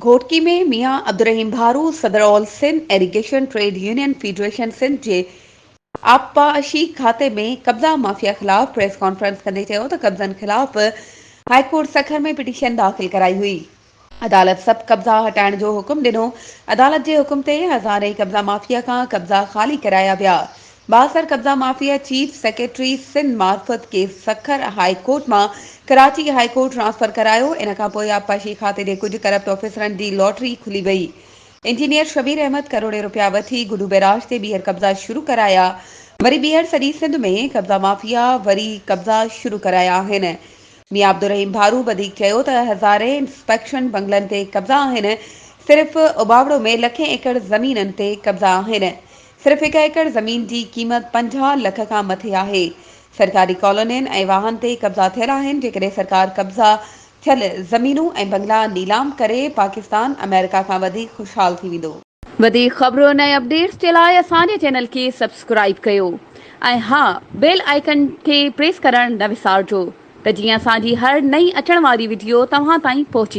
گهوٽڪي ۾ ميان عبدالرحيم ڀارو صدر all Sindh irrigation trade union federation Sindh جي آبپاشي کاتي ۾ قبضا مافيا خلاف پريس ڪانفرنس ڪندي چيو ته قبضن خلاف هاء ڪورٽ سکر ۾ پٽيشن داخل ڪرائي هئي عدالت سڀ قبضا هٽائڻ جو حڪم ڏنو عدالت جي حڪم تي هزارين قبضا مافيا کان قبضا خالي ڪرايا ويا بااثر قبضا مافيا چيف سيڪريٽري سنڌ معرفت ڪيس سکر هاء ڪورٽ مان ڪراچي هاء ڪورٽ ٽرانسفر ڪرايو، ان کانپوء آبپاشي کاتي جي ڪجهه ڪرپٽ آفيسرن جي لاٽري کلي وئي. انجنيئر شبير احمد ڪروڙين رپيا وٺي گڊو بئراج تي ٻيهر قبضا شروع ڪرايا، وري ٻيهر سڄي سنڌ ۾ قبضا مافيا وري قبضا شروع ڪرايا آهن. ميان عبدالرحيم ڀارو وڌيڪ چيو ته هزارين انسپيڪشن بنگلن تي قبضا آهن، صرف اوٻاوڙو ۾ لکين ايڪڙ زمينن تي قبضا آهن. صرف هڪ ايڪڙ زمين جي قيمت 50 لک کان مٿي آهي. سرڪاري ڪالونين ۽ واهن تي قبضا ٿيل آهن، جيڪڏهن سرڪار قبضا ٿيل زمينون ۽ بنگلا نيلام ڪري پاڪستان آمريڪا کان وڌيڪ خوشحال ٿي ويندو. وڌيڪ خبرن ۽ اپڊيٽس جي لاء اسان جي چينل کي سبسڪرائيب ڪيو ۽ ها بيل آئيڪن کي پريس ڪرڻ نه وسارجو ته جيئن اسان جي هر نئين اچڻ واري وڊيو توهان تائين پهچي.